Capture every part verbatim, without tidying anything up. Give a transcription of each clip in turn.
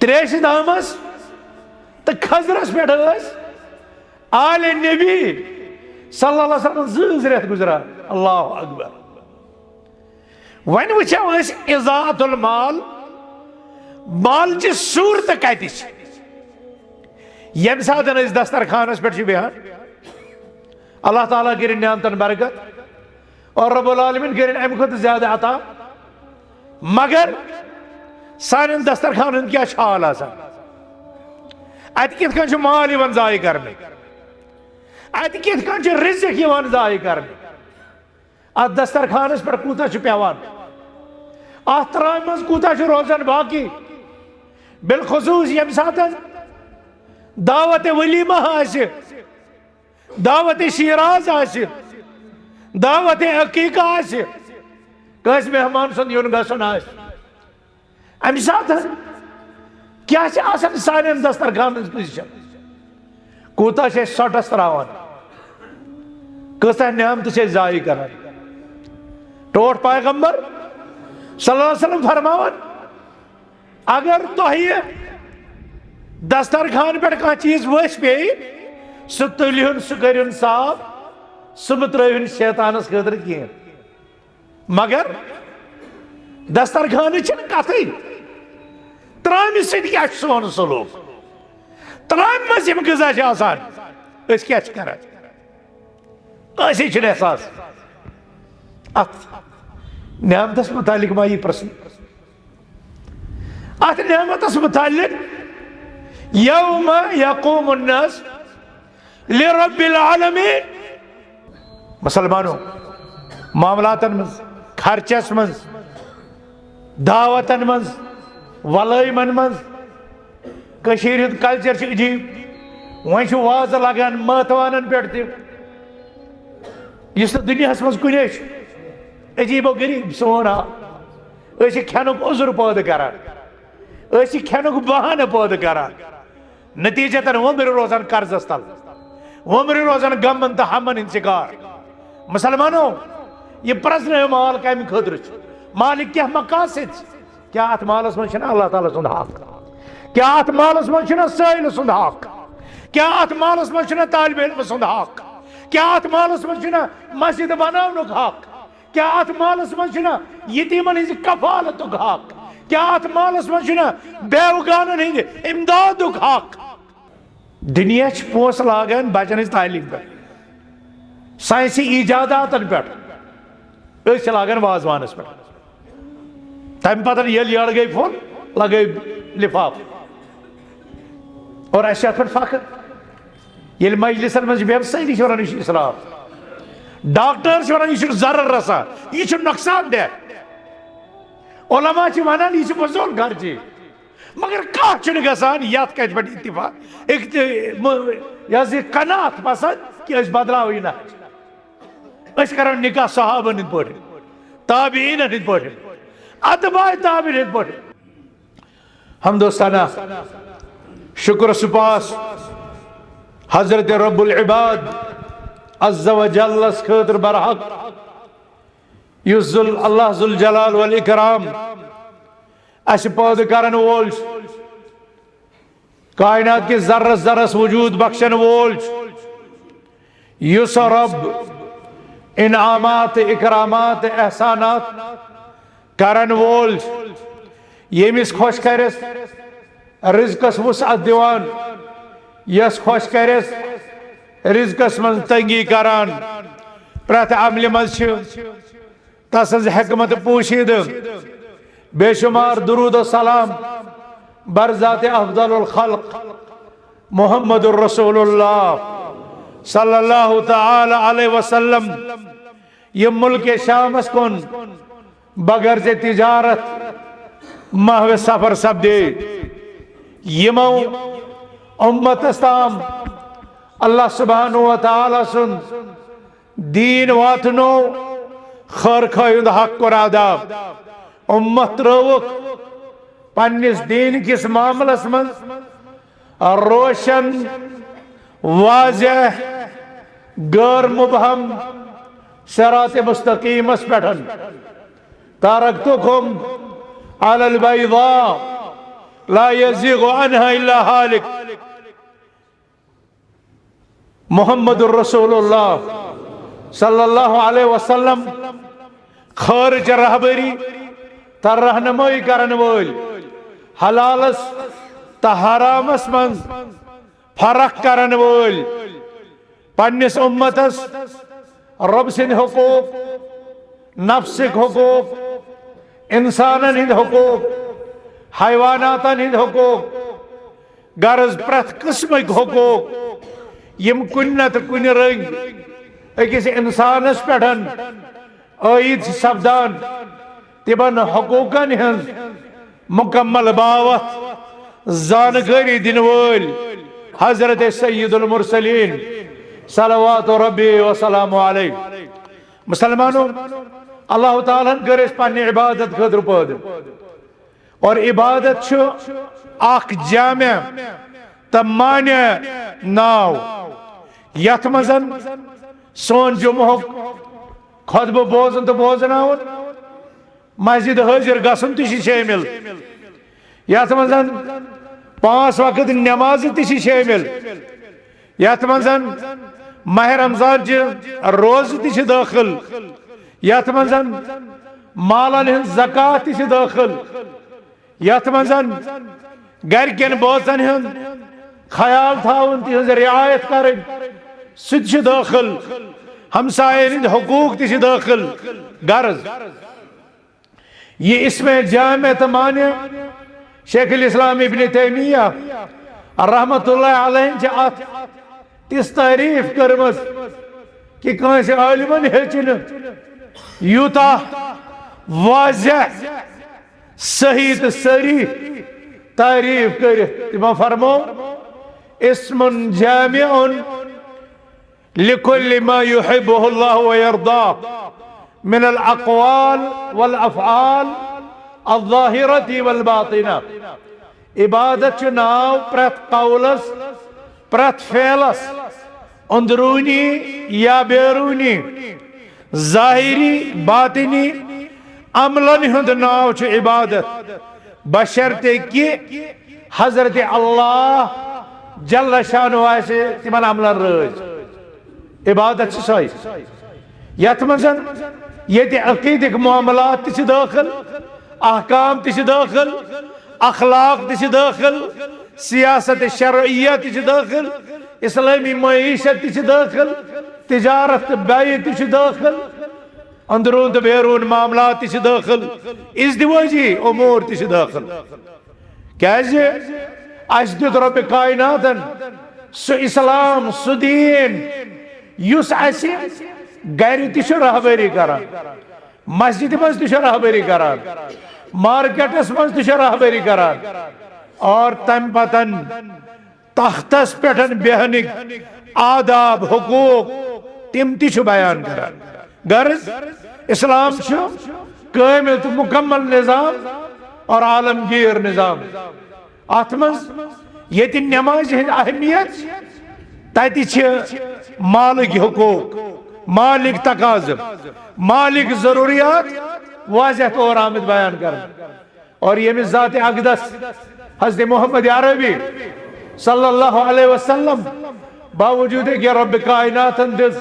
تریشہِ دامس تہٕ کھزرس پٮ۪ٹھ ٲسۍ آلِ نبی صلی اللہ علیہ وسلم زٕ زٕ رٮ۪تھ گُزران۔ اللہ اکبر۔ وۄنۍ وٕچھو أسۍ اضاعت المال، مالچہِ صورتہٕ کتہِ چھِ؟ ییٚمہِ ساتہٕ أسۍ دسترخوانس پٮ۪ٹھ چھِ بیٚہان، اللہ تعالیٰ کٔرِن نعمتن برکت اور رب العالمین کٔرِن امہِ کھۄتہٕ زیادٕ عطا۔ مگر سانٮ۪ن دسترخوانن کیٛاہ چھُ حال آسان؟ اتہِ کِتھ کٔنۍ چھُ مال یِوان ضایع کرنہٕ؟ اتہِ کِتھ کٔنۍ چھُ رزق یِوان ضایع کرنہٕ؟ اتھ دسترخوانس پٮ۪ٹھ کوٗتاہ چھُ پٮ۪وان؟ اتھ ترامہِ منٛز کوٗتاہ چھُ روزان باقی؟ بالخصوص ییٚمہِ ساتہٕ دعوت ولیمہ آسہِ، دعوت شیراز آسہِ، دعوت عقیقہ آسہِ، کٲنٛسہِ مہمان سُنٛد یُن گژھُن آسہِ، امہِ ساتہٕ کیٛاہ چھِ آسان سانٮ۪ن دسترخوانن ہٕنٛز پوزیشن؟ کوٗتاہ چھِ أسۍ ژۄٹس تراوان؟ کۭژاہ نعمتہٕ چھِ أسۍ ضایع کران؟ ٹوٹھ پیغمبر صلی اللہ علیہ وسلم فرماوان، اگر تۄہہِ دسترخوان پٮ۪ٹھ کانٛہہ چیٖز ؤسۍ پیٚیہِ، سُہ تُلِہُن، سُہ کٔرِہُن صاف، سُہ مہٕ ترٲوِہُن شیطانس خٲطرٕ کینٛہہ۔ مگر دسترخوانٕچ چھنہٕ کتھٕے۔ ترامہِ سۭتۍ کیٛاہ چھُ سون سلوک؟ ترامہِ منٛز یِم غذا چھِ آسان، أسۍ کیٛاہ چھِ کران؟ أسی چھِنہٕ احساس۔ اتھ نعمتس متعلق ما یی پرژھنہٕ؟ اتھ نعمتس متعلق، یوم یقوم الناس لرب العالمین۔ مسلمانو، معاملاتن منٛز، خرچس منٛز، دعوتن منٛز، ولٲیمن منٛز، کٔشیٖرِ ہُنٛد culture چھُ عجیٖب۔ وۄنۍ چھُ وازٕ لگان مٲتوانن پٮ۪ٹھ تہِ، یُس نہٕ دُنیاہس منٛز کُنے چھُ۔ عجیٖب و غریٖب سون آ، أسۍ چھِ کھٮ۪نُک عذر پٲدٕ کران، أسۍ چھِ کھٮ۪نُک بہانہٕ پٲدٕ کران، نتیٖجتن وۄمبرِ روزان قرضس تل، وۄمبرِ روزان غمن تہٕ ہمن ہٕنٛدۍ شکار۔ مسلمانو، یہِ پرٛزنٲیِو مال کمہِ خٲطرٕ چھُ؟ مالٕکۍ کیٛاہ مقاصد چھِ؟ کیٛاہ اتھ مالس منٛز چھُنہٕ اللہ تعالیٰ سُنٛد حق؟ کیٛاہ اتھ مالس منٛز چھُنہٕ سٲیلہٕ سُنٛد حق؟ کیٛاہ اتھ مالس منٛز چھُنہٕ طالب علمہٕ سُنٛد حق؟ کیٛاہ اتھ مالس منٛز چھُنہٕ مسجد بناونُک حق؟ کیٛاہ اتھ مالس منٛز چھُنہٕ یتیٖمن ہٕنٛزِ کفالتُک حق؟ کیٛاہ اتھ مالس منٛز چھُنہٕ بیوگانن ہٕنٛدِ امدادُک حق؟ دُنیا چھِ پونٛسہٕ لاگان بچن ہٕنٛزِ تعلیٖم پٮ۪ٹھ، ساینسی ایجاداتن پٮ۪ٹھ، أسۍ چھِ لاگان وازوانس پٮ۪ٹھ۔ تمہِ پتہٕ ییٚلہِ یٔڑ گٔے فُل، لگٲے لفاف۔ اور اسہِ چھِ اتھ پٮ۪ٹھ فخر۔ ییٚلہِ مجلسن منٛز چھِ بیٚہوان، سٲری چھِ ونان، یہِ چھُ اسراف۔ ڈاکٹر چھِ ونان، یہِ چھُ ضرر رسان، یہِ چھُ نۄقصان دہ۔ علماء چھِ ونان، یہِ چھُ فضوٗل خرچی۔ مگر کانٛہہ چھُنہٕ گژھان یتھ کتھِ پٮ۪ٹھ اتفاق، اکت-، م-، یہِ حظ یہِ قناعت پسند کہِ أسۍ بدلاوو یہِ نہج۔ أسۍ کرو نکاح صحابن ہٕنٛدۍ پٲٹھۍ، تابعیٖنن ہٕنٛدۍ پٲٹھۍ، اتباع تابعیٖن ہٕنٛدۍ پٲٹھۍ۔ حمد و ثنا، شکر و سپاس حضرت رب العباد عز و جلس خٲطرٕ برحق، یُس ذُل-، اللہ ذوالجلال والاکرام اسہِ پٲدٕ کرن وول چھُ، کائنات کِس ذرس ذرس وجود بخشن وول چھُ، یُس رب انعامات، اکرامات، احسانات کرن وول چھُ، ییٚمِس خۄش کرٮ۪س رزقس وسعت دِوان، یس خۄش کرٮ۪س رزقس منٛز تنگی کران۔ پرٛٮ۪تھ عملہِ منٛز چھِ تسٕنٛز حکمت پوشیدٕ۔ بے شمار درود و سلام بر ذات افضل الخلق محمد رسول اللہ صلی اللہ تعالی علیہ وسلم۔ یہِ ملک شامس کُن بغرض تجارت محو سفر سپدے، یِمو امتس تام اللہ سبحانہ و تعالی سُنٛد دیٖن واتنو، خٲر خٲہی ہُنٛد حق کوٚر ادا۔ اُمت ترٲوٕکھ پننِس دیٖن کِس معاملس منٛز روشن، واضح، غٲر مبہم صراط مستقیمس پٮ۪ٹھ۔ ترکتکم علی البیضاء لا يزيغ عنها إلا هالك. محمد رسول اللہ صلی اللہ علیہ وسلم، خٲرٕچ رہبری تہٕ رہنمٲیی کرن وٲلۍ، حلالس تہٕ حرامس منٛز فرق کرن وٲلۍ، پننِس امتس رۄب سٕنٛدۍ حقوق، نفسٕکۍ حقوق، انسانن ہٕنٛدۍ حقوق، حیواناتن ہٕنٛدۍ حقوق، غرض پرٛٮ۪تھ قٕسمٕکۍ حقوق، یِم کُنہِ نتہٕ کُنہِ رٔنگۍ أکِس انسانس پٮ۪ٹھ عٲید چھِ سپدان، تِمن حقوقن ہٕنٛز مکمل باوتھ زانکٲری دِنہٕ وٲلۍ حضرت سید المرسلین صلوات ربی وسلام علیہ۔ مسلمانو، اللہ تعالیٰ ہن کٔر أسۍ پننہِ عبادت خٲطرٕ پٲدٕ، اور عبادت چھُ اکھ جامع تہٕ مانع ناو، یتھ منٛز سون جمعہُک خطبہٕ بوزُن تہٕ بوزناوُن، مسجد حٲضِر گژھُن تہِ چھُ شٲمِل، یتھ منٛز پانٛژھ وقت نماز تہِ چھِ شٲمِل، یتھ منٛز ماہ رمضان چہِ روزٕ تہِ چھِ دٲخل، یتھ منٛز مالن ہٕنٛز زکوٰۃ تہِ چھِ دٲخل، یتھ منٛز گرِکٮ۪ن بٲژن ہُنٛد خیال تھاوُن، تِہنٛز رعایت کرٕنۍ، سُہ تہِ چھُ دٲخل، ہمساین ہٕنٛدۍ حقوق تہِ چھِ دٲخل۔ غرض، یہِ اسم جامع تہٕ مانع، شیخ الاسلام ابن تیمیہ رحمت اللہ علیہ چھِ اتھ تِژھ تعریف کٔرمٕژ کہِ کٲنٛسہِ عٲلمن ہیٚچ نہٕ یوٗتاہ واضح، صحیح تہٕ صریح تعریف کٔرِتھ۔ تِمو فرموو، اسم جامع لكل ما يحبه الله ويرضاه من الأقوال والأفعال الظاهرة والباطنة۔ عبادت چھُ ناو پرٛٮ۪تھ قولس، پرٛٮ۪تھ فعلس، أنٛدروٗنی یا بیروٗنی، ظٲہری، باطنی عملن ہُنٛد ناو چھُ عبادت، بشرطے کہِ حضرت اللہ جل شانہ آسہِ تِمن عملن رٲضۍ۔ عبادت چھِ سۄے، یتھ منٛز ییٚتہِ عقیدٕکۍ معاملات تہِ چھِ دٲخل، احکام تہِ چھِ دٲخل، اخلاق تہِ چھِ دٲخل، سیاست شرعیہ تہِ چھِ دٲخل، اسلٲمی معیشت تہِ چھِ دٲخل، تجارت تہٕ بیع تہِ چھِ دٲخل، أنٛدروٗن تہٕ بیروٗن معاملات تہِ چھِ دٲخل، ازدواجی امور تہِ چھِ دٲخل۔ کیازِ؟ اسہِ دیُت رۄبِ کائناتن سُہ اسلام، سُہ دیٖن، یُس اسہِ گرِ تہِ چھُ رہبری کران، مسجدِ منٛز تہِ چھُ رہبری کران، مارکیٹس منٛز تہِ چھُ رہبری کران، اور تمہِ پتن تختس پٮ۪ٹھ بیہنٕکۍ آداب، حقوق، تِم تہِ چھُ بیان کران۔ غرض، اسلام چھُ کٲمل تہٕ مکمل نظام اور عالمگیر نظام۔ اتھ منٛز ییٚتہِ نمازِ ہٕنٛز اہمیت، تتہِ چھِ مالٕکۍ حقوق، مالٕکۍ تقاضہٕ، مالٕکۍ ضروریات واضح طور آمٕتۍ بیان کرنہٕ۔ اور ییٚمہِ ذات اقدس حضرت محمد عربی صلی اللہ علیہ وسلم، باوجود کہ رب کائناتن دِژ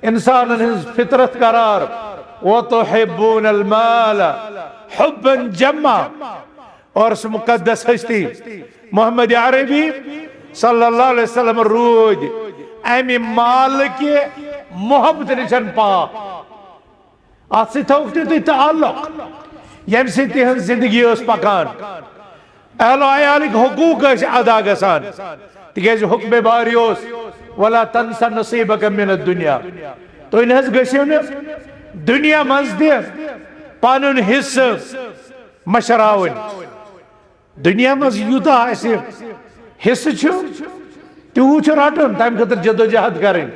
انسانن ہٕنٛز فطرت قرار، وتحبون المال حبا جما، اور سُہ مقدس ہستی محمد عربی صلی اللہ علیہ وسلم روٗدۍ امہِ مالٕکہِ محبت نِش پاک۔ اتھ سۭتۍ تھٲوُکھ تہِ تُہۍ تعلق، ییٚمہِ سۭتۍ تِہنٛز زندگی ٲس پکان، اہل و عیالٕکۍ حقوق ٲسۍ ادا گژھان، تِکیازِ حکمِ باری اوس، "ولا تنس نصیبک من الدنیا"، تُہۍ نہ حظ گٔژھِو نہٕ دُنیا منٛز تہِ پنُن حصہٕ مشراوٕنۍ۔ دُنیا منٛز یوٗتاہ اَسہِ حصہٕ چھُ، تیوٗت چھُ رَٹُن، تَمہِ خٲطرٕ جدوجہد کَرٕنۍ۔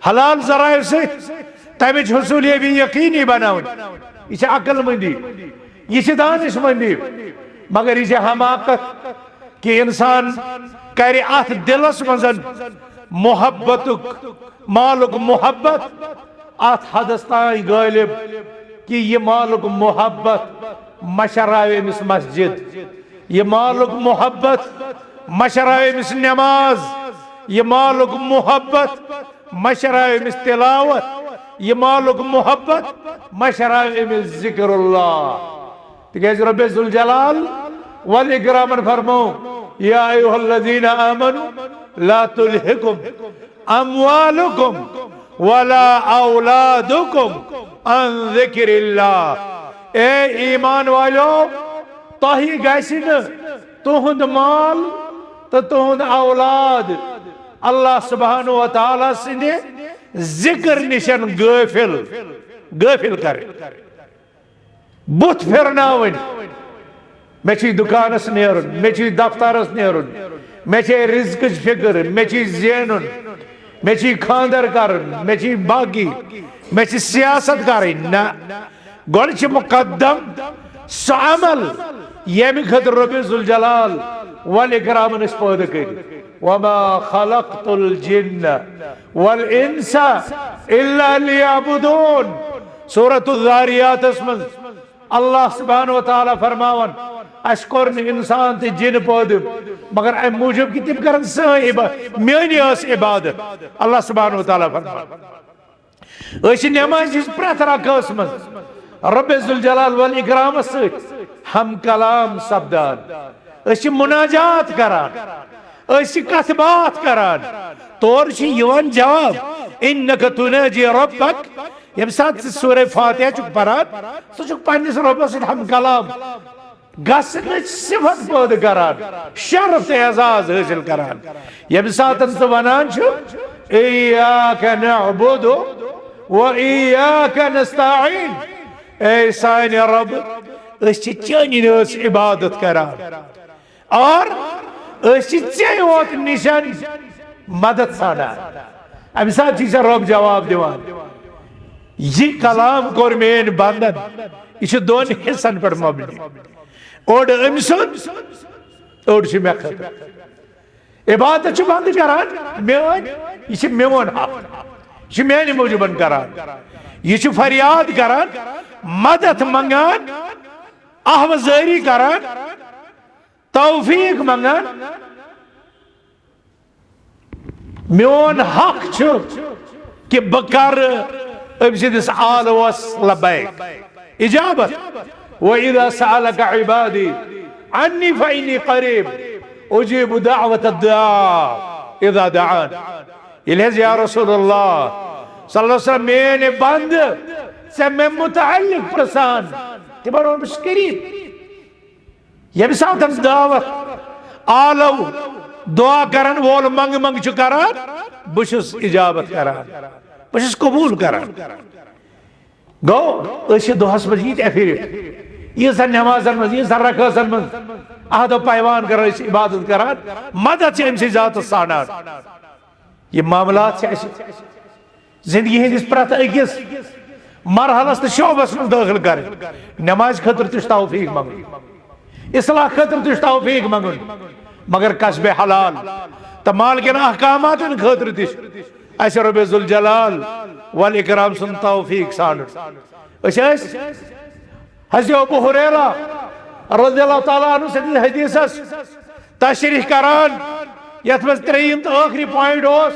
حلال ذرایع سۭتۍ تَمِچ حصوٗلیابی یقیٖنی بَناوٕنۍ۔ یہِ چھِ عقل مندی، یہِ چھِ دانش مندی، مگر یہِ چھِ حماقت کہِ اِنسان کَرِ اَتھ دِلَس منٛز محبتُک، مالُک محبت اَتھ حدس تام غٲلب کہِ یہِ مالُک محبت مشراوِ أمِس مسجد، یہ مالک محبت مشرا أمِس نماز، یہ مالک محبت مشرا أمِس تلاوت، یہ مالک محبت مشرا أمِس ذکر اللہ۔ تکیازِ رب ذوالجلال والاکرامن فرمو، یا ایھا الذین آمنوا لا تلہکم اموالکم ولا اولادکم عن ذکر اللہ۔ اے ایمان والو، تۄہہِ گژھِ نہٕ تُہُنٛد مال تہٕ تُہُنٛد اولاد اللہ سبحانہ و تعالیٰ سٕنٛدِ ذکر نِشن غٲفِل، غٲفِل کرٕنۍ۔ بُتھ پھِرناوٕنۍ۔ مےٚ چھُے دُکانس نیرُن، مےٚ چھُے دفترس نیرُن، مےٚ چھے رزقٕچ فکر، مےٚ چھُے زینُن، مےٚ چھُے خاندر کرُن، مےٚ چھُے باقی، مےٚ چھِ سیاست کرٕنۍ۔ نہ، گۄڈٕ چھُ مقدم سُہ عمل، ییٚمہِ خٲطرٕ رب ذوالجلال والاکرامن أسۍ پٲدٕ کٔرۍ۔ وما خلقت الجن والانس الا لیعبدون۔ سورۃ الذاریاتس منٛز اللہ سبحانہ و تعالیٰ فرماوان، اسہِ کوٚر نہٕ انسان تہٕ جن پٲدٕ مگر امہِ موٗجوٗب کہِ تِم کرن سٲنۍ عبا-، میٲنی ٲس عبادت۔ اللہ سبحانہ و تعالیٰ فرماوان، أسۍ چھِ نمازِ ہٕنٛز پرٛٮ۪تھ رکٲژ منٛز رب ذوالجلال والاکرامس سۭتۍ ہم کلام سپدان۔ أسۍ چھِ مناجات کران، أسۍ چھِ کتھ باتھ کران۔ تورٕ چھُ یِوان جواب، انک تناجی ربک۔ ییٚمہِ ساتہٕ ژٕ سورہ فاتحہ چھُکھ پران، ژٕ چھُکھ پننِس رۄبس سۭتۍ ہم کلام گژھنٕچ صفت پٲدٕ کران، شرف تہٕ اعزاز حٲصِل کران۔ ییٚمہِ ساتہٕ ژٕ ونان چھُ، ایاک نعبد و ایاک نستعین، اے سانہِ رۄب، أسۍ چھِ چٲنی یٲژ عبادت کران۔ اور أسۍ چھِ ژےٚ یوت نِشن مدد ژھانڈان۔ اَمہِ ساتہٕ چھِ ژےٚ رۄب جواب دِوان۔ یہِ کلام کوٚر میٲنۍ بندن، یہِ چھُ دۄن حصن پٮ۪ٹھ مبنی۔ اوٚڑ أمۍ سُنٛد، اوٚڑ چھُ مےٚ خٲطرٕ۔ عبادت چھُ بندٕ کران میٲنۍ، یہِ چھُ میون حق، یہِ چھُ میانہِ موٗجوٗبن کران۔ یہِ چھُ فریاد کران، مدد منگان، آہوازٲری کران، توفیق منگان۔ میون حق چھُ کہِ بہٕ کرٕ أمۍ سٕنٛدِس آلوَس لبیک، اجابت۔ وَإِذَا سَأَلَكَ عِبَادِي عَنِّي فَإِنِّي قَرِيبٌ أُجِيبُ دَعْوَةَ الدَّاعِ إِذَا دَعَانِ۔ ییٚلہِ حظ یا رسول اللہ صلی اللہ علیہ وسلم میٲنۍ بندٕ ژےٚ مےٚ متعلق پرژھان، تِمن وَنہٕ بہٕ، بہٕ چھُس قریب۔ ییٚمہِ ساتہٕ دعوت آلو دعا کرن وول منگہٕ منگہٕ چھُ کران، بہٕ چھُس اجابت کران، بہٕ چھُس قبول کران۔ گوٚو، أسۍ چھِ دۄہس منٛز ییٖتیٛاہ پھِرِ، ییٖژاہ نمازن منٛز، ییٖژاہ رکٲژن منٛز عہد و پیمان کران، أسۍ چھِ عبادت کران، مدد چھِ أمۍ سٕے ذاتس ژھانڈان۔ یہِ معاملات چھِ اَسہِ زندگی ہٕنٛدِس پرٛٮ۪تھ أکِس مرحلس تہٕ شعبس منٛز دٲخل کرٕنۍ۔ نمازِ خٲطرٕ تہِ چھُ توفیق منٛگُن، اصلاح خٲطرٕ تہِ چھُ توفیق منٛگُن، مگر کسبِ حلال تہٕ مال کٮ۪ن احکاماتن خٲطرٕ تہِ چھُ اَسہِ رۄبِ ذوالجلال والاکرام سُنٛد توفیق ژھانڈُن۔ أسۍ ٲسۍ حضرت ابو ہریرہ رضی اللہ تعالیٰ عنہ سٕنٛدِس حدیثس تشریح کران، یتھ منٛز ترٛیٚیِم تہٕ ٲخری پوائنٹ اوس،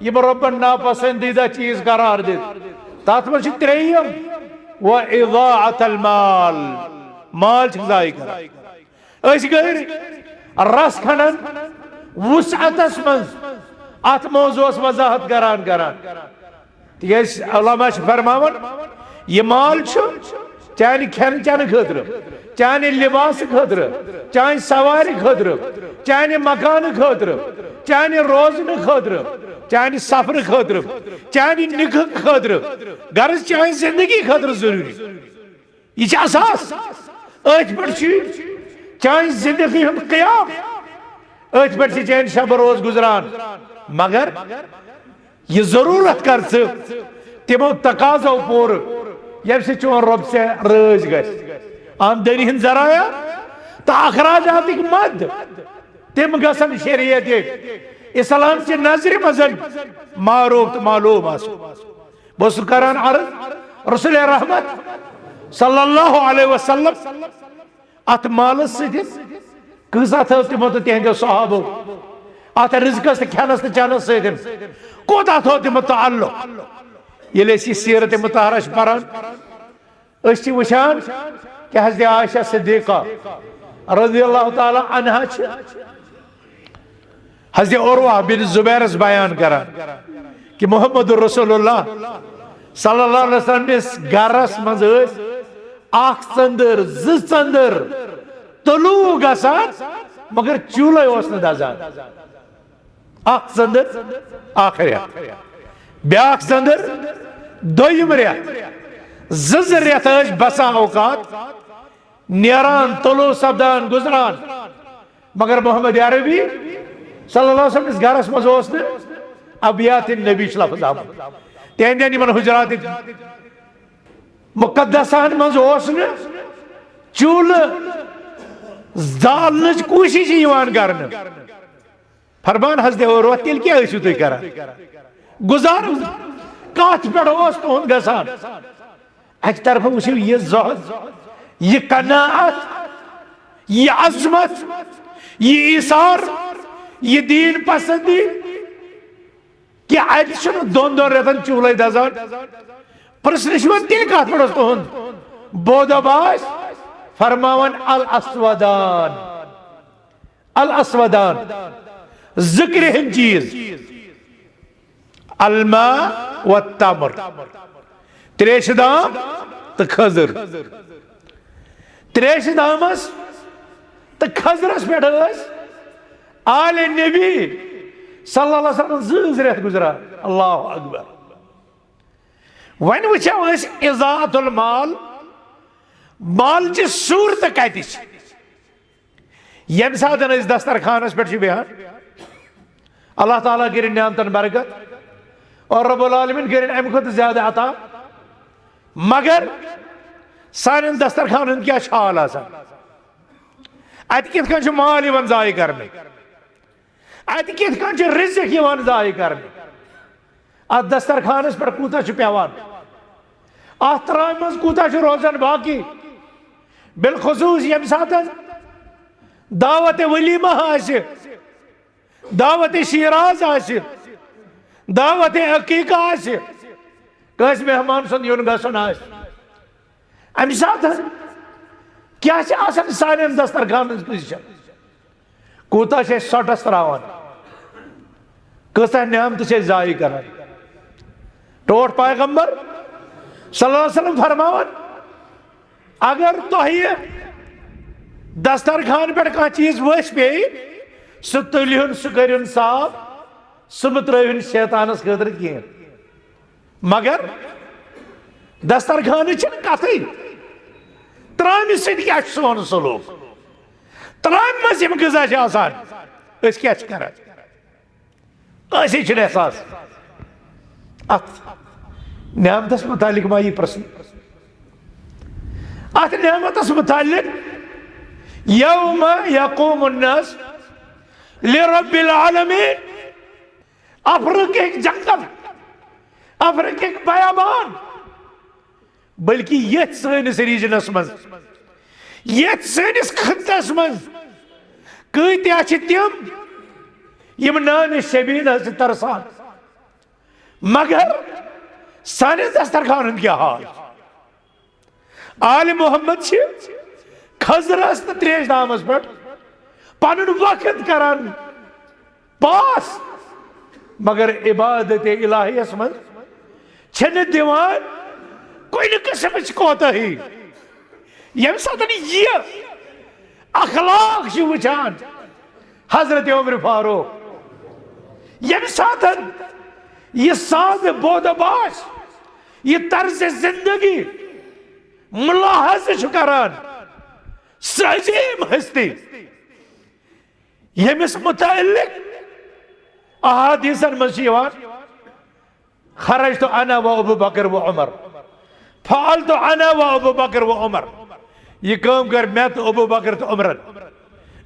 یِم رۄبن ناپسندیدہ چیز قرار دِتھ۔ تتھ منٛز چھِ ترٛیٚیِم، و اضاعت المال، مال چھِ ضایع کران۔ أسۍ گٔے رس کھنڈن وسعتس منٛز اتھ موضوعس وضاحت کران کران۔ تِکیازِ علماء چھِ فرماوان، یہِ مال چھُ چانہِ کھٮ۪نہٕ چٮ۪نہٕ خٲطرٕ، چانہِ لباسہٕ خٲطرٕ، چانہِ سوارِ خٲطرٕ، چانہِ مکانہٕ خٲطرٕ، چانہِ روزنہٕ خٲطرٕ، چانہِ سفرٕ خٲطرٕ، چانہِ نِکہٕ خٲطرٕ، غرض چانہِ زندگی خٲطرٕ ضروٗری۔ یہِ چھُ اساس۔ أتھۍ پٮ۪ٹھ چھُ چانہِ زندگی ہُنٛد قیام۔ أتھۍ پٮ۪ٹھ چھِ چٲنۍ شب روز گُزران۔ مگر یہِ ضروٗرت کر ژٕ تِمو تقاضو پوٗرٕ، ییٚمہِ سۭتۍ چون رۄب ژےٚ رٲضۍ گژھِ۔ آمدنی ہٕنٛدۍ ذرایع تہٕ اخراجاتٕکۍ مد، تِم گژھن شریعتِ اسلام چہِ نظرِ منٛز معروف تہٕ معلوم آسُن۔ بہٕ اوسُس کران عرض، رسول رحمت صلی اللہ علیہ وسلم اتھ مالس سۭتۍ کۭژاہ تھٲو تِمو تہٕ تِہنٛدیو صحابو اتھ رزقس تہٕ کھٮ۪نس تہٕ چٮ۪نس سۭتۍ؟ کوٗتاہ تھوٚو تِمو تعلق؟ ییٚلہِ أسۍ یہِ سیرت مطہرہ چھِ پران، أسۍ چھِ وٕچھان کہ حضرت عائشہ صدیقہ رضی اللہ تعالیٰ عنہا چھِ حضرت عروہ بن زبیرس بیان کران کہ محمد رسول اللہ صلی اللہ علیہ وسلم نِس گرس منٛز ٲسۍ اکھ ژٔنٛدٕر، زٕ ژٔنٛدٕر طلوع گژھان، مگر چوٗلے اوس نہٕ دزان۔ اکھ ژٔنٛدٕر اکھ رٮ۪تھ، بیٛاکھ ژٔنٛدٕر دوٚیِم رٮ۪تھ، زٕ زٕ رٮ۪تھ ٲسۍ بسا اوقات نیران، طلوع سپدان، گُزران، مگر محمد عربی صلی اللہ علیہ وسلم نِس گرس منٛز اوس نہٕ ابیات نبی چھُ لفظ آمُت۔ تِہنٛدٮ۪ن یِمن حجرات مقدسن منٛز اوس نہٕ چوٗلہٕ زالنٕچ کوٗشش یِوان کرنہٕ۔ فرمان حضرت عروہ، تیٚلہِ کیٛاہ ٲسِو تُہۍ کران؟ گُزارُن کتھ پٮ۪ٹھ اوس تُہُنٛد گژھان؟ اکہِ طرفہٕ وٕچھِو یہِ زہد، یہِ قناعت، یہِ عظمت، یہِ ایثار، یہِ دین پسندی، کہ اتہِ چھُنہٕ دۄن دۄن رٮ۪تن چوٗلے دزان۔ پرژھنہٕ چھُ یِوان، تیٚلہِ کتھ پٮ۪ٹھ اوس تُہُنٛد بود و باش؟ فرماوان الاسودان، الاسودان، زٕ کرٛہِنۍ چیٖز، الماء والتمر، تریشہِ دام تہٕ کھٔزٕر۔ تریشہِ دامس تہٕ کھٔزرس پٮ۪ٹھ ٲسۍ آلِ نبی صلی اللہ علیہ وسلم زٕ زٕ رٮ۪تھ گُزران۔ اللہ اکبر۔ وۄنۍ وٕچھو أسۍ اضاعت المال، مالچہِ صوٗرتہٕ کتہِ چھِ؟ ییٚمہِ ساتہٕ أسۍ دسترخوانس پٮ۪ٹھ چھِ بیٚہان، اللہ تعالیٰ کٔرِن نعمتن برکت اور رب العالمین کٔرِن امہِ کھۄتہٕ زیادٕ عطا۔ مگر سانٮ۪ن دسترخوانن کیٛاہ چھُ حال آسان؟ اتہِ کِتھ کٔنۍ چھُ مال یِوان ضایع کرنہٕ؟ اتہِ کِتھ کٔنۍ چھُ رزق یِوان ضایع کرنہٕ؟ اتھ دسترخوانس پٮ۪ٹھ کوٗتاہ چھُ پٮ۪وان؟ اتھ ترامہِ منٛز کوٗتاہ چھُ روزان باقی؟ بالخصوص ییٚمہِ ساتہٕ دعوت ولیمہ آسہِ، دعوت شیراز آسہِ، دعوت عقیقہ آسہِ، کٲنٛسہِ مہمان سُنٛد یُن گژھُن آسہِ، امہِ ساتہٕ کیٛاہ چھِ آسان سانٮ۪ن دسترخوانن ہٕنٛز پوزیشن؟ کوٗتاہ چھِ أسۍ ژۄٹس تراوان؟ کۭژاہ نعمتہٕ چھِ أسۍ ضایع کران؟ ٹوٹھ پیغمبر صلی اللہ علیہ وسلم فرماوان، اگر تۄہہِ دسترخوان پٮ۪ٹھ کانٛہہ چیٖز ؤسۍ پیٚیہِ، سُہ تُلِہُن، سُہ کٔرِہُن صاف، سُہ مہٕ ترٲوِہُن شیطانس خٲطرٕ کینٛہہ۔ مگر دسترخوانٕچ چھنہٕ کتھٕے۔ ترامہِ سۭتۍ کیٛاہ چھُ سون سلوک؟ ترامہِ منٛز یِم غذا چھِ آسان، أسۍ کیٛاہ چھِ کران؟ أسی چھِنہٕ احساس۔ اتھ نعمتس متعلق ما یی پرژھنہٕ؟ اتھ نعمتس متعلق، یوم یقوم الناس لرب العالمین، افریقہٕکۍ جنگل، افریقہٕکۍ بیابان، بلکہ یتھ سٲنِس ریجنس منٛز، یتھ سٲنِس خطس منٛز کۭتیاہ چھِ تِم یِم نانہِ شبینہ چھِ ترسان، مگر سانٮ۪ن دسترخوانن کیٛاہ حال؟ آل محمد چھِ کھزرس تہٕ تریش دامس پٮ۪ٹھ پنُن وقت کران پاس، مگر عبادت الہیس منٛز چھِنہٕ دِوان کُنہِ قٕسمٕچ کوتاہی۔ ییٚمہِ ساتہٕ یہِ اخلاق چھِ وٕچھان حضرت عمر فاروق، ییٚمہِ ساتہٕ یہِ سادٕ بود و باش، یہِ طرز زندگی ملاحظہٕ چھُ کران، سُہ عظیٖم ہستی، ییٚمِس متعلق احادیثن منٛز چھِ یِوان، خرجت انا و ابو بکر و عمر، فعلت انا و ابو بکر و عمر۔ یہِ کٲم کٔر مےٚ تہٕ ابو بکر تہٕ عمرن۔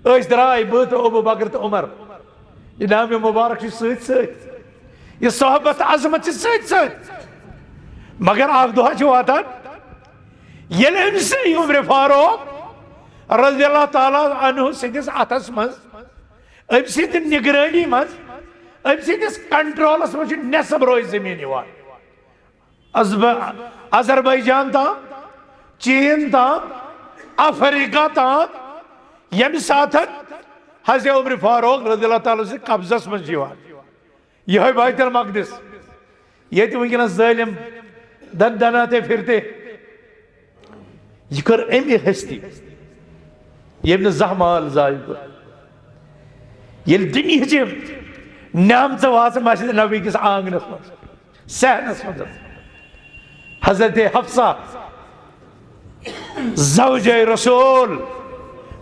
أسۍ درٛاے، بہٕ تہٕ ابو بکر تہٕ عمر۔ یہِ نام مبارک چھُ سۭتۍ سۭتۍ، یہِ صحبت عظمت چھِ سۭتۍ سۭتۍ۔ مگر اکھ دۄہ چھُ واتان، ییٚلہِ أمۍ سٕے عمر فاروق رضی اللہ تعالیٰ عنہ سٕنٛدِس اَتھس منٛز، أمۍ سٕنٛدِ نگرٲنی منٛز، أمۍ سٕنٛدِس کنٹرولس منٛز چھُ نٮ۪صٕب روے زٔمیٖن یِوان۔ ازب-، اذربائیجان تام، چین تام، افریقہ تام، ییٚمہِ ساتہٕ حضرت عمر فاروق رضی اللہ تعالیٰ سٕنٛدِ قبضس منٛز چھُ یِوان۔ یِہوٚے بیت المقدس، ییٚتہِ وٕنکیٚنَس ظٲلِم دن دناتے پھرتے، یہِ کٔر أمی ہستی، ییٚمۍ نہٕ زانٛہہ مال ضایع کوٚر۔ ییٚلہِ دُنیہٕچہِ نعمژٕ واژٕ مسجد نبوی کِس آنگنس منٛز، صحنس منٛز، حضرت حفصہ زوجہ رسول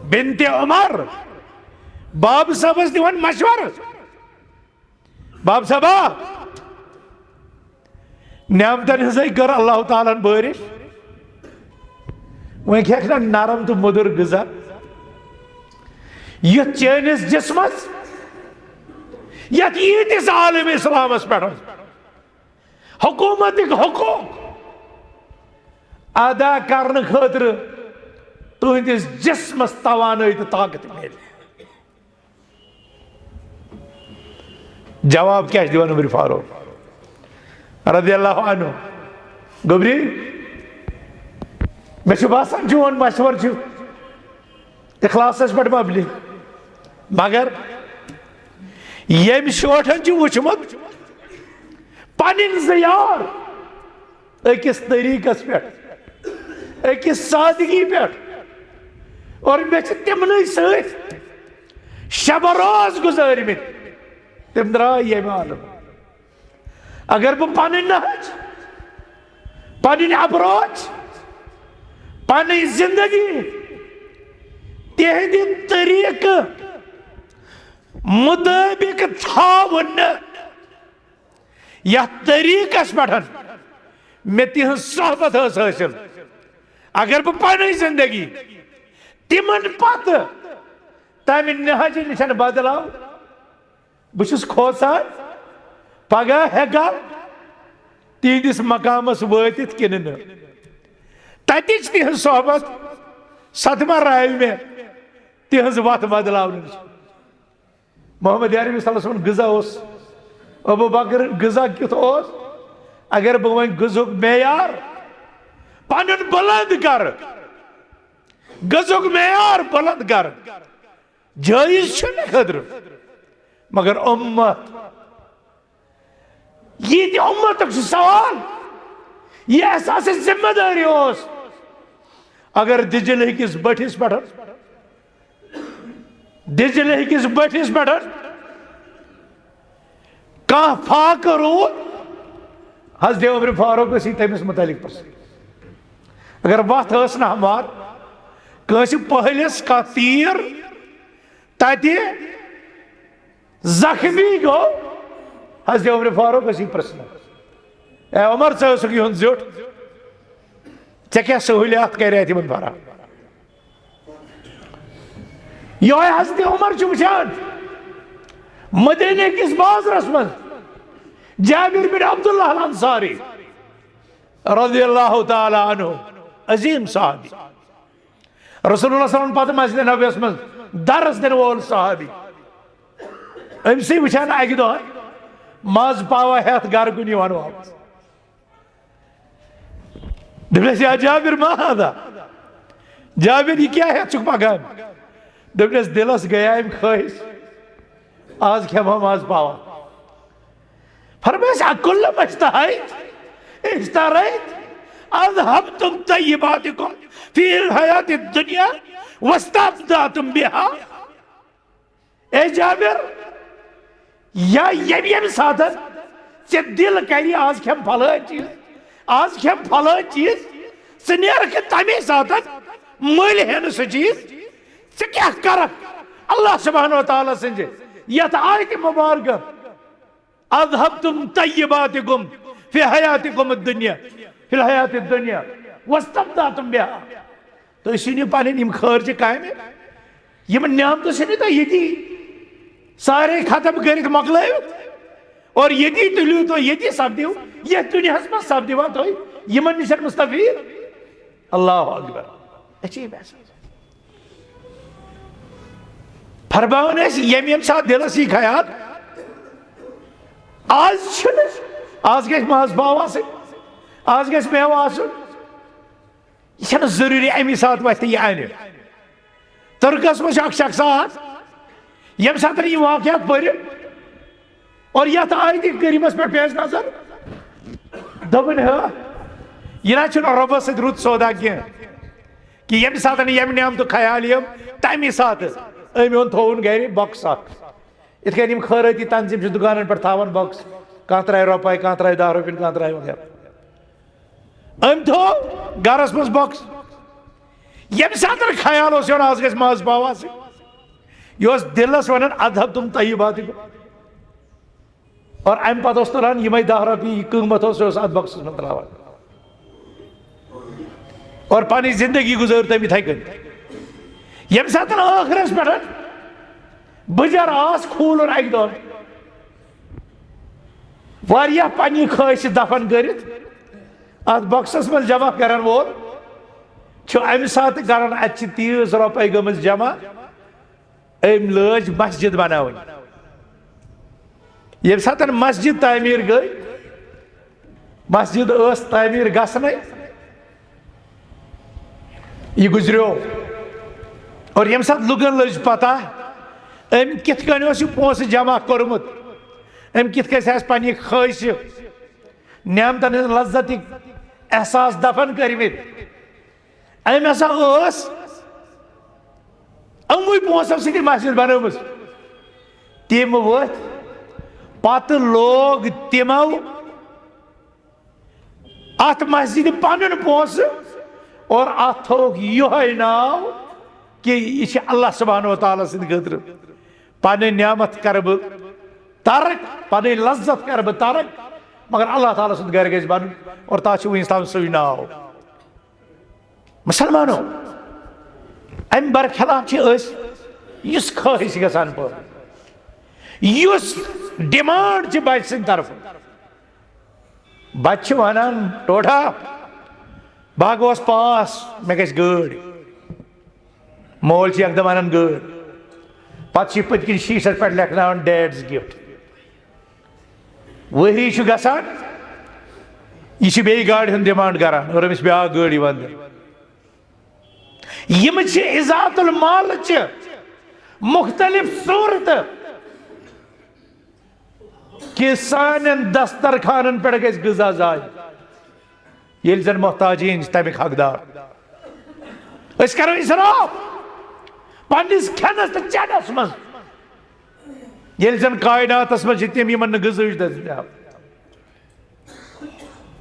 بنت عمر باب صٲبس دِوان مشورٕ، باب صٲبا، نعمتن ہٕنٛزے کٔر اللہ تعالیٰ ہن بٲرِش۔ وۄنۍ کھٮ۪کھ نہ نرم تہٕ مٔدٕر غذا یُتھ چٲنِس جسمس، یتھ ییٖتِس عالم اسلامس پٮ۪ٹھ حکوٗمتٕکۍ حقوٗق ادا کرنہٕ خٲطرٕ تُہنٛدِس جسمس توانٲیی تہٕ طاقت میلہِ۔ جواب کیٛاہ چھُ دِوان عمر فاروق رضی اللہ عنہ؟ گوٚبری، مےٚ چھُ باسان چون مشورٕ چھُ اخلاصس پٮ۪ٹھ مبنی، مگر ییٚمۍ شوٹھن چھُ وُچھمُت پنٕنۍ زٕ یار أکِس طریٖقس پٮ۪ٹھ، أکِس سادگی پٮ۪ٹھ، اور مےٚ چھِ تِمنٕے سۭتۍ شب روز گُزٲرمٕتۍ، تِم درٛاے ییٚمہِ عالمہٕ۔ اگر بہٕ پنٕنۍ نہج، پنٕنۍ اپروچ، پنٕنۍ زندگی تِہنٛدِ طریٖقہٕ مُطٲبِق تھاوٕ نہٕ، یتھ طریٖقس پٮ۪ٹھ مےٚ تِہنٛز صحبت ٲس حٲصِل، اگر بہٕ پنٕنۍ زندگی تِمن پتہٕ تمہِ نہجہِ نِش بدلاو، بہٕ چھُس کھوژان پگاہ ہٮ۪کا تِہنٛدِس مقامس وٲتِتھ کِنہٕ نہٕ۔ تتِچ تِہنٛز صحبت، سۄ تہِ ما راوِ مےٚ تِہنٛز وتھ بدلاونہٕ نِش؟ محمد عربی صلی اللہ علیہ وسلم غذا اوس۔ ابو بکر، غذا کیُتھ اوس؟ اگر بہٕ وۄنۍ غذہُک معیار پنُن بلند کرٕ، غذہُک معیار بلند کرٕ، جٲیز چھُ مےٚ خٲطرٕ، مگر اُمت، یہِ تہِ اُمتُک چھُ سوال، یہِ احساس ذمہ دٲری اوس۔ اگر دِجلہٕ کِس بٔٹھِس پٮ۪ٹھ، دِجلہٕ کِس بٔٹھِس پٮ۪ٹھ کانٛہہ فاقہٕ روٗد، حضرت عمر فاروق ٲسی تٔمِس مُتعلِق پرٛژھان۔ اگر وَتھ ٲس نہٕ ہموار، کٲنٛسہِ پٔہلِس کانٛہہ تیٖر تَتہِ زخمی گوٚو، حضرت عمر فاروق ٲسی پرٛژھان، "اے عمر، ژٕ ٲسُکھ یِہُنٛد زیُٹھ، ژےٚ کیٛاہ سہوٗلیات کَرِ اَتہِ یِمَن فراہم؟" یہوے حضرت عمر چھُ وٕچھان مدینے کِس بازرس منٛز جابر بن عبداللہ الانصاری رضی اللہ تعالیٰ عنہ، عظیم صحابی، رسول اللہ صلی اللہ علیہ وسلم پتہٕ مسجد نبویس منٛز درس دِنہٕ وول صحابی، أمۍ سٕے وٕچھان اکہِ دۄہ منٛز پاوا ہٮ۪تھ گرٕ کُن یِوان واپس۔ دوٚپنَس، "یا جابر، ما هذا؟" جابر، یہِ کیٛاہ ہٮ۪تھ چھُکھ پکان؟ دوٚپنَس، دِلَس گٔیایَم خٲہِش، آز کھٮ۪مہٕ ہا منٛز پاوا۔ فرمٲیَس، "أكلما اشتهيت اشتريت أذهبتم طيباتكم في الحياة الدنيا واستمتعتم بها؟" اے جابر، یا ییٚمہِ ییٚمہِ ساتہٕ ژےٚ دِل کرِ، "آز کھٮ۪م فلٲنۍ چیٖز، آز کھٮ۪م فلٲنۍ چیٖز"، ژٕ نیرکھ تَمے ساتہٕ مٔلۍ ہٮ۪نہٕ سُہ چیٖز۔ ژٕ کیٛاہ کرکھ؟ اللہ سبحانہ و تعالیٰ سٕنٛزِ یَتھ آیتہِ مُبارکہ، "أذهبتم طيباتكم في حياتكم الدنيا، في الحياة الدنيا واستمتعتم بها۔" تُہۍ ژھٕنِو پنٕنۍ یِم خٲرجہِ کامہِ، یِم نعمتہٕ ژھٕنِو تُہۍ ییٚتی سارے ختم کٔرِتھ مۄکلٲوِتھ، اور ییٚتی تُلِو تُہۍ، ییٚتی سپدِو، یَتھ دُنیاہَس منٛز سپدِوا تُہۍ یِمن نِش مستفید۔ اللہ اکبر۔ عجیب احساس۔ فرماوان ٲسۍ، ییٚمہِ ییٚمہِ ساتہٕ دِلس یی خیال، آز چھُنہٕ، آز گژھِ ماز پاو آسٕنۍ، آز گژھِ مٮ۪وٕ آسُن، یہِ چھَنہٕ ضروٗری اَمی ساتہٕ وۄتھِ تہٕ یہِ اَنہِ۔ تُرکس منٛز چھُ اکھ شخص اکھ، ییٚمہِ ساتہٕ یہِ واقعات پٔرِ اور یتھ آیتہِ کریٖمس پٮ۪ٹھ پیش نظر، دوٚپُن، ہا، یہِ نہ چھُنہٕ رۄبس سۭتۍ رُت سودا کینٛہہ، کہِ ییٚمہِ ساتہٕ ییٚمہِ نعمتُک خیال یِم، تَمی ساتہٕ أمۍ اوٚن تھووُن گرِ بۄکس اکھ۔ یِتھ کٔنۍ یِم خٲرٲتی تنظیٖم چھِ دُکانن پٮ۪ٹھ تھاوان بۄکس، کانٛہہ ترٛایہِ رۄپے، کانٛہہ ترٛایہِ دَہ رۄپیہِ، کانٛہہ ترٛایہِ وغیرہ۔ أمۍ تھوو گرس منٛز بۄکس۔ ییٚمہِ ساتہٕ خیال اوس یِوان، آز گژھِ ماز پاو آسٕنۍ، یہِ اوس دِلس ونان، اذہبتم طیباتکم۔ اور امہِ پتہٕ اوس تُلان یِمے دَہ رۄپیہِ، یہِ قۭمتھ اوس، سُہ اوس اتھ بۄکسس منٛز ترٛاوان۔ اور پنٕنۍ زندگی گُزٲر تٔمۍ یِتھے کٔنۍ۔ ییٚمہِ ساتہٕ ٲخرس پٮ۪ٹھ بٕجر آس کھوٗلُن اکہِ دۄہ، واریاہ پننہِ خٲہشہِ دفن کٔرِتھ اتھ بۄکسس منٛز جمع کرن وول چھُ امہِ ساتہٕ کران، اتہِ چھِ تیٖژ رۄپے گٔمٕژ جمع، أمۍ لٲج مسجد بناوٕنۍ۔ ییٚمہِ ساتہٕ مسجد تعمیٖر گٔے، مسجد ٲس تعمیٖر گژھنَے، یہِ گُزریو۔ اور ییٚمہِ ساتہٕ لُکن لٔج پتہ، أمۍ کِتھ کٔنۍ اوس یہِ پونٛسہٕ جمع کوٚرمُت، أمۍ کِتھ کٔنۍ آسہِ پننہِ خٲہشہِ نعمتن ہٕنٛز لذتٕکۍ احساس دفن کٔرمٕتۍ۔ أمۍ ہسا ٲس أموٕے پونٛسو سۭتۍ مسجد بنٲومٕژ۔ تِم ؤتھۍ، پتہٕ لوگ تِمو اتھ مسجدِ پنُن پونٛسہٕ اور اتھ تھووُکھ یِہوٚے ناو کہِ یہِ چھِ اللہ سبحانہ و تعالیٰ سٕنٛدِ خٲطرٕ۔ پنٕنۍ نعمت کرٕ بہٕ ترک، پنٕنۍ لذت کرٕ بہٕ ترک، مگر اللہ تعالیٰ سُنٛد گرِ گژھِ بنُن، اور تتھ چھُ وُنہِ تام سُے ناو۔ مسلمانو، امہِ برخلاف چھِ أسۍ یُس خٲہِش گژھان پٲدٕ، یُس ڈیمانڈ چھِ بچہِ سٕنٛدِ طرفہٕ۔ بچہِ چھِ ونان، "ٹوٹھا، بہٕ ہا گوس پاس، مےٚ گژھِ گٲڑۍ۔" مول چھِ یکدم انان گٲڑۍ۔ پتہٕ چھِ پٔتۍ کِنۍ شیٖشس پٮ۪ٹھ لیکھناوان "Dad's gift"۔ ؤہری چھُ گژھان، یہِ چھُ بیٚیہِ گاڑِ ہُنٛد ڈیمانڈ کران اور أمِس بیٛاکھ گٲڑۍ یِوان دِنہٕ۔ یِم چھِ اضاعت المال چہِ مختلف صورتہٕ کہِ سانٮ۪ن دسترخانن پٮ۪ٹھ گژھِ غذا ضایع، ییٚلہِ زن محتاجین چھِ تمیُک حقدار۔ أسۍ کرو اسراف پننِس کھٮ۪نس تہٕ چٮ۪نس منٛز، ییٚلہِ زن کائناتس منٛز چھِ تِم، یِمن نہٕ غذاہٕچ دٔستیاب۔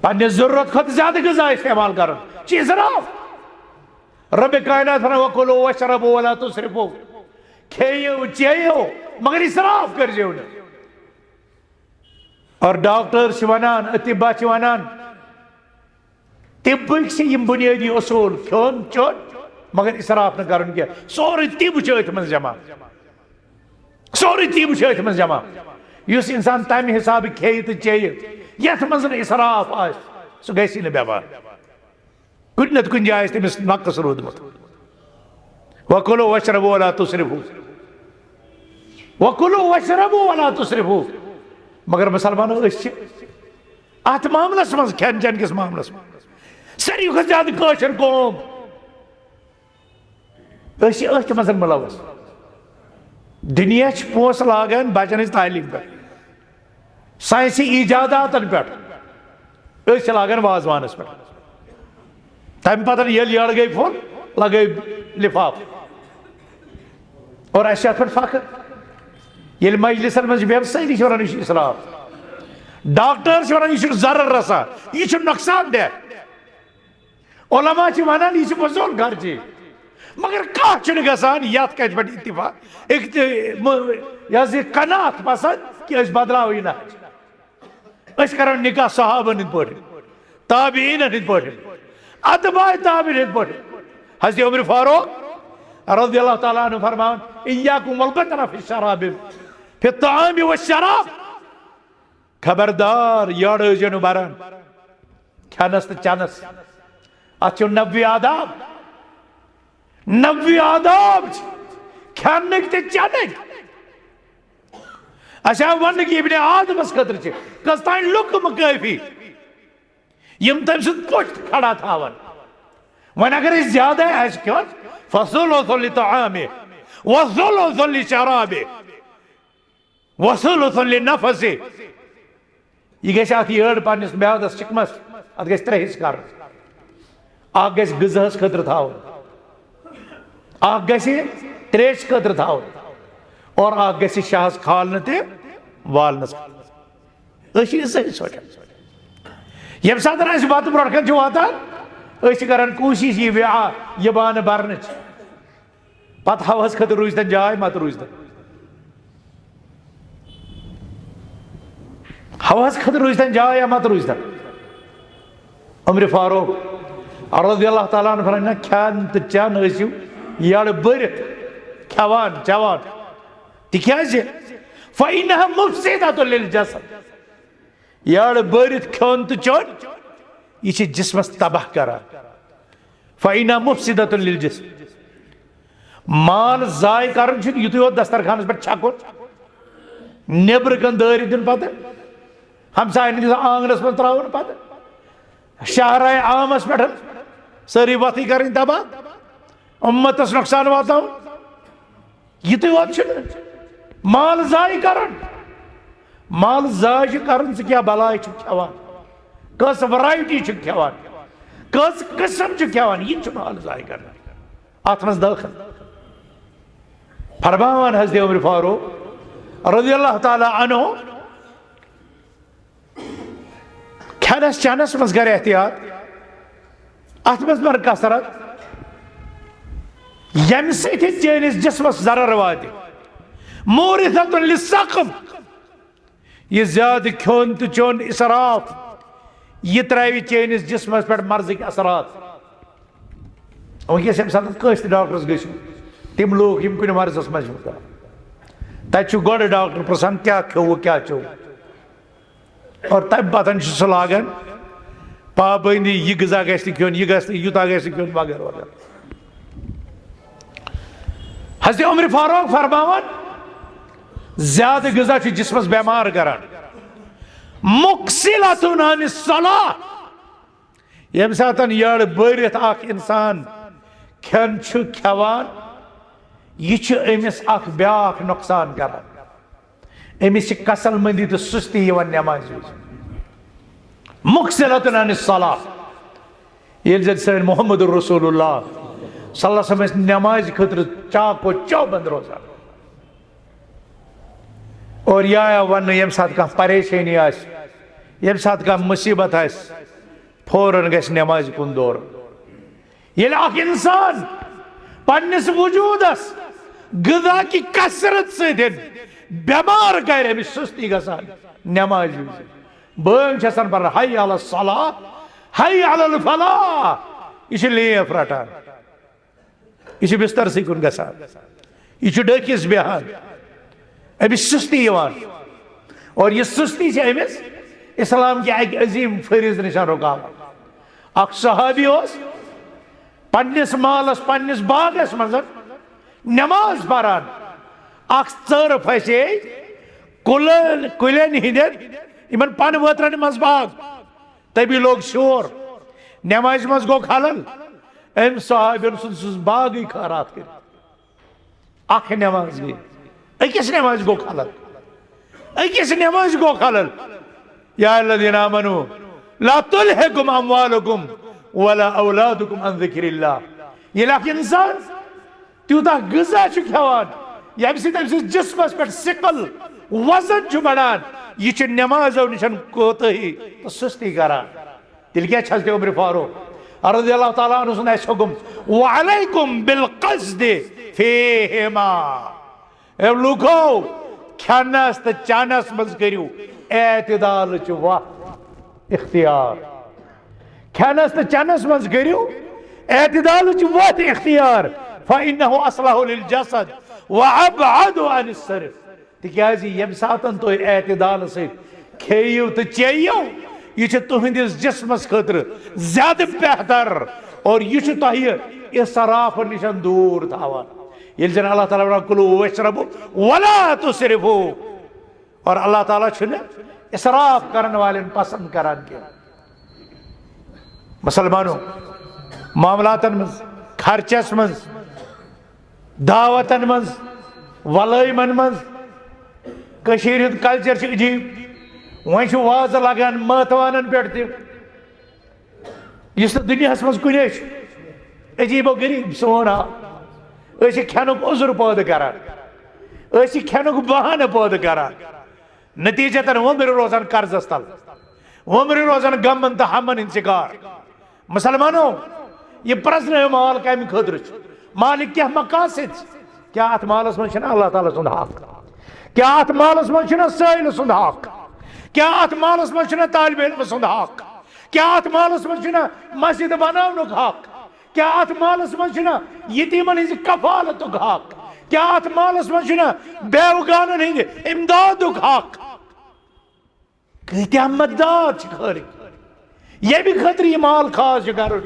پننہِ ضرورت کھۄتہٕ زیادٕ غذا استعمال کرُن چھُ اسراف۔ رب کائنات فرماوان، "وَكُلُوا وَاشْرَبُوا وَلَا تُسْرِفُوا"، کھیٚیِو چیٚیِو مگر اسراف کٔرزیو نہٕ۔ اور ڈاکٹر چھِ ونان، اطبا چھِ ونان، طبٕکۍ چھِ یِم بنیٲدی اصوٗل، کھیوٚن چیوٚن، مگر اسراف نہٕ کرُن کینٛہہ۔ سورُے طب چھُ أتھۍ منٛز جمع، سورُے طب چھُ أتھۍ منٛز جمع۔ یُس انسان تمہِ حسابہٕ کھیٚیہِ تہٕ چیٚیہِ، یتھ منٛز نہٕ اسراف آسہِ، سُہ گژھِ نہٕ بٮ۪مار۔ کُنہِ نتہٕ کُنہِ جایہِ آسہِ تٔمِس نقص روٗدمُت۔ "وَكُلُوا وَاشْرَبُوا وَلَا تُسْرِفُوا۔ وَكُلُوا وَاشْرَبُوا وَلَا تُسْرِفُوا۔" مگر مسلمانو، أسۍ چھِ اتھ معاملس منٛز، کھٮ۪ن چٮ۪ن کِس معاملس منٛز، ساروی کھۄتہٕ زیادٕ کٲشِر قوم، أسۍ چھِ أتھۍ منٛز مُلوث۔ دُنیا چھِ پونٛسہٕ لاگان بچن ہٕنٛز تعلیٖم پٮ۪ٹھ، ساینسی ایجاداتن پٮ۪ٹھ، أسۍ چھِ لاگان وازوانس پٮ۪ٹھ۔ تمہِ پتہٕ ییٚلہِ یٔڑ گٔے فُل، لگٲے لفاف۔ اور اسہِ چھِ اتھ پٮ۪ٹھ فخر۔ ییٚلہِ مجلسن منٛز چھِ بیٚہوان، سٲری چھِ ونان، "یہِ چھُ اسراف۔" ڈاکٹر چھِ ونان، "یہِ چھُ ضرر رسان، یہِ چھُ نۄقصان دہ۔" علماء چھِ ونان، "یہِ چھِ فضول خرچی۔" مگر کانٛہہ چھُنہٕ گژھان یتھ کتھِ پٮ۪ٹھ اتفاق، اکت-، م-، یہِ حظ یہِ قناعت پسند کہِ أسۍ بدلاوو یہِ نہج۔ أسۍ کرو نکاح صحابن ہٕنٛدۍ پٲٹھۍ، تابعیٖنن ہٕنٛدۍ پٲٹھۍ، اتباع تابعیٖن ہٕنٛدۍ پٲٹھۍ۔ حضرت عمر فاروق رضی اللہ تعالیٰ عنہ فرماوان، "إياكم والبطر في الشراب، في الطعام والشراب۔" خبردار، یٔڑ ٲسۍزیو نہٕ بران کھٮ۪نس تہٕ چٮ۪نس۔ اتھ چھِ نبوی آداب، نبوی آداب چھِ۔ کھٮ۪نٕکۍ تہٕ چٮ۪نٕکۍ۔ اَسہِ آو وننہٕ کہِ ابن آدمس خٲطرٕ چھِ کٔژ تام لُکہٕ مکٲفی، یِم تٔمۍ سُنٛد پوٚٹھ کھڑا تھاوان۔ وۄنۍ اگر أسۍ زیادٕ آسہِ کھیوٚن، فَثُلُثٌ لِطَعَامِهِ، وَثُلُثٌ لِشَرَابِهِ، وَثُلُثٌ لِنَفَسِهِ۔ یہِ گژھِ اَتھ یٔڑ پننِس میادس، چِکمس، اَتھ گژھِ ترٛےٚ حصہٕ کرُن۔ اکھ گژھِ غذاہس خٲطرٕ تھاوُن، اکھ گژھِ تریشہِ خٲطرٕ تھاوُن، اور اکھ گژھِ شہس کھالنہٕ تہِ والنس خٲطرٕ۔ أسۍ چھِ یہِ صحیح سونچان۔ ییٚمہِ ساتہٕ اَسہِ بتہٕ برونٛٹھ کَنہِ چھُ واتان، أسۍ چھِ کران کوٗشِش یہِ وعاء، یہِ بانہٕ برنٕچ۔ پتہٕ ہوہَس خٲطرٕ روٗزتن جاے، مت روٗزتن۔ ہوہَس خٲطرٕ روٗزتن جاے یا مت روٗزتن۔ عمر فاروق رضی اللہ تعالیٰ عنہ فرماوان، نہ، کھٮ۪ن تہٕ چٮ۪ن ٲسِو یَڑٕ بٔرِتھ کھٮ۪وان چٮ۪وان، تِکیٛازِ فَإِنَّهَا مُفْسِدَةٌ لِلْجَسَدِ۔ یَڑٕ بٔرِتھ کھیوٚن تہٕ چیوٚن، یہِ چھِ جسمس تباہ کران۔ فَإِنَّهَا مُفْسِدَةٌ لِلْجَسَدِ۔ مال ضایع کرُن چھُنہٕ یُتُے یوت دسترخانس پٮ۪ٹھ چھکُن، نیبرٕ کن دٲرِتھ دیُن پتہٕ، ہمساین ہٕنٛدِس آنگنس منٛز ترٛاوُن پتہٕ، شاہراہِ عامس پٮ۪ٹھ سٲرٕے وتھٕے کرٕنۍ تباہ، اُمتس نۄقصان واتناوُن۔ یِتُے یوت چھُنہٕ مال ضایع کرُن۔ مال ضایع چھُ کرُن، ژٕ کیٛاہ بلاے چھُکھ کھٮ۪وان، کٔژ variety چھُکھ کھٮ۪وان، کٔژ قٕسم چھُکھ کھٮ۪وان، یہِ تہِ چھُ مال ضایع کرُن۔ اتھ منٛز دٲخل۔ فرماوان حضرت عمر فاروق رضی اللہ تعالیٰ عنہ، کھٮ۪نس چٮ۪نس منٛز کر احتیاط، اتھ منٛز مر کثرت، ییٚمہِ سۭتۍ چٲنِس جسمس ضرر واتہِ۔ مورثة للسقم، یہِ زیادٕ کھیوٚن تہٕ چیوٚن، اسراف، یہِ ترٛاوِ چٲنِس جسمس پٮ۪ٹھ مرضٕکۍ اثرات۔ وٕنکیٚس ییٚمہِ ساتہٕ کٲنٛسہِ تہِ ڈاکٹرس گٔژھِو، تِم لوٗکھ یِم کُنہِ مرضس منٛز چھِ مُبتلا، تتہِ چھُ گۄڈٕ ڈاکٹر پرژھان، کیٛاہ کھیوٚوُ، کیٛاہ چیوٚوُ؟ اور تمہِ پتہٕ چھُ سُہ لاگان پابندی، یہِ غذا گژھِ نہٕ کھیوٚن، یہِ گژھِ نہٕ، یوٗتاہ گژھِ نہٕ کھیوٚن، وغیرہ وغیرہ۔ حضرت عمر فاروق فرماوان، زیادٕ غذا چھُ جسمس بٮ۪مار کران۔ مُکسِلَةٌ عَنِ الصَّلَاةِ۔ ییٚمہِ ساتَن یٔڑ بٔرِتھ اکھ انسان کھٮ۪ن چھُ کھٮ۪وان، یہِ چھُ أمِس اکھ بیاکھ نۄقصان کران۔ أمِس چھِ کسل مندی تہٕ سُستی یِوان نٮ۪مازِ وِزِ۔ مُکسِلَةٌ عَنِ الصَّلَاةِ۔ ییٚلہِ زن سٲنۍ محمد رسول اللہ صلی اللہ علیہ وسلم ٲسۍ نٮ۪مازِ خٲطرٕ چاک و چوبند روزان۔ اور یا یا وننہٕ، ییٚمہِ ساتہٕ کانٛہہ پریشٲنی آسہِ، ییٚمہِ ساتہٕ کانٛہہ مُصیبت آسہِ، فوراً گژھِ نٮ۪مازِ کُن دورُن۔ ییٚلہِ اکھ انسان پننِس وجودس غذا کہِ کثرت سۭتۍ بٮ۪مار کرِ، أمِس سُستی گژھان نٮ۪مازِ وِزِ۔ بٲنۍ چھِ آسان پران، حی علی الصلاح، حی علی الفلاح۔ یہِ چھِ لیف رٹان، یہِ چھِ بسترسٕے کُن گژھان، یہِ چھُ ڈٔکھِس بیہان، أمِس سُستی یِوان۔ اور یہِ سُستی چھِ أمِس اسلام کہِ اکہِ عظیٖم فرض نِشان رُکاوان۔ اکھ صحابی اوس پننِس مالس، پننِس باغس منٛز نماز پران، اکھ ژٔر پھسے کُلن، کُلٮ۪ن ہٕنٛدٮ۪ن، یِمن پن وٲترن منٛز باغ۔ تٔمی لوٚگ شور، نمازِ منٛز گوٚو خلل، أمۍ صحابین ژھُن سُہ باغٕے خٲراتھ کٔرِتھ۔ اکھ نماز گٔے، أکِس نمازِ گوٚو خلل، أکِس نمازِ گوٚو خلل۔ یا الذین آمنوا لا تلہکم اموالکم ولا اولادکم عن ذکر اللہ۔ ییٚلہِ اکھ انسان تیوٗتاہ غذا چھُ کھٮ۪وان، ییٚمہِ سۭتۍ أمۍ سٕنٛدِس جسمس پٮ۪ٹھ ثقل، وزن چھُ بڑان، یہِ چھُ نمازو نِش کوتاہی تہٕ سُستی کران۔ تیٚلہِ کیٛاہ چھِ حضرت عمر فاروق رضی اللہ تعالیٰ عنہ سُنٛد اَسہِ حُکُم؟ وعلیکم بالقصد فیہما۔ اے لوٗکو، کھٮ۪نس تہٕ چٮ۪نس منٛز کٔرِو اعتدالٕچ وَتھ اختیار۔ کھٮ۪نس تہٕ چٮ۪نس منٛز کٔرِو اعتدالٕچ وَتھ اختیار۔ فإنه أصلح للجسد وأبعد عن السرف۔ تِکیٛازِ ییٚمہِ ساتَن تُہۍ اعتدال سۭتۍ کھیٚیِو تہٕ چیٚیِو، یہِ چھُ تُہٕنٛدِس جسمس خٲطرٕ زیادٕ بہتر اور یہِ چھُ تۄہہِ اسراف نِش دوٗر تھاوان۔ ییٚلہِ زن اللہ تعالیٰ ونان، "کلوا واشربوا ولا تسرفوا"، اور اللہ تعالیٰ چھُنہٕ اسراف کرن والٮ۪ن پسند کران کینٛہہ۔ مسلمانو، معاملاتن منٛز، خرچس منٛز، دعوتن منٛز، ولٲیمن منٛز، کٔشیٖرِ ہُنٛد culture چھُ عجیٖب۔ وۄنۍ چھُ وازٕ لگان مٲتوانن پٮ۪ٹھ تہِ، یُس نہٕ دُنیاہس منٛز کُنے چھُ۔ عجیٖب و غریٖب سون حال۔ أسۍ چھِ کھٮ۪نُک عذر پٲدٕ کران، أسۍ چھِ کھٮ۪نُک بہانہٕ پٲدٕ کران، نتیٖجتن وۄمبرِ روزان قرضس تل، وۄمبرِ روزان غمن تہٕ ہمن ہٕنٛدۍ شکار۔ مسلمانو، یہِ پرٛزنٲیِو مال کمہِ خٲطرٕ چھُ؟ مالٕکۍ کیٛاہ مقاصد چھِ؟ کیٛاہ اتھ مالس منٛز چھُنہٕ اللہ تعالیٰ سُنٛد حق؟ کیٛاہ اتھ مالس منٛز چھُنہٕ سٲیلہٕ سُنٛد حق؟ کیٛاہ اتھ مالس منٛز چھُنہٕ طالب علمہٕ سُنٛد حق؟ کیٛاہ اتھ مالس منٛز چھُنہٕ مسجد بناونُک حق؟ کیٛاہ اتھ مالس منٛز چھُنہٕ یتیٖمن ہٕنٛزِ کفالتُک حق؟ کیٛاہ اتھ مالس منٛز چھُنہٕ بیوگانن ہٕنٛدِ امدادُک حق؟ کۭتیاہ مددات چھِ خٲلق، ییٚمہِ خٲطرٕ یہِ مال خاص چھُ کرُن۔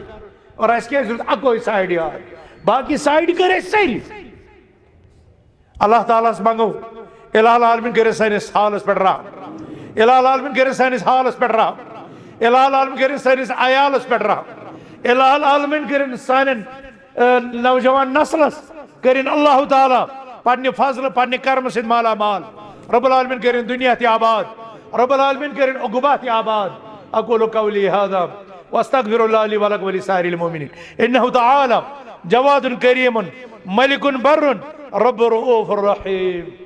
اور اَسہِ کیٛازِ دیُت اَکُے side یاد؟ باقی side کٔرۍ اَسہِ سٲری۔ اللہ تعالیٰ ہَس منٛگو، الہ العالمین کٔرِن سٲنِس حالس پٮ۪ٹھ رحم۔ الہ العالمین کٔرِن سٲنِس حالس پٮ۪ٹھ رحم۔ الہ العالمین کٔرِن سٲنِس عیالس پٮ۪ٹھ رحم۔ الہ العالمین کٔرِن سانٮ۪ن، آ، نوجوان نسلس کٔرِن اللہ تعالیٰ پننہِ فضلہٕ، پننہِ کرمہٕ سۭتۍ مالا مال۔ رب العالمین کٔرِن دُنیا تہِ آباد۔ رب العالمین کٔرِن عقوبہ تہِ آباد۔ اقول قولی هذا واستغفر الله لي ولكم ولسائر المؤمنين انه تعالى جواد كريم ملك بر رب رؤوف رحيم۔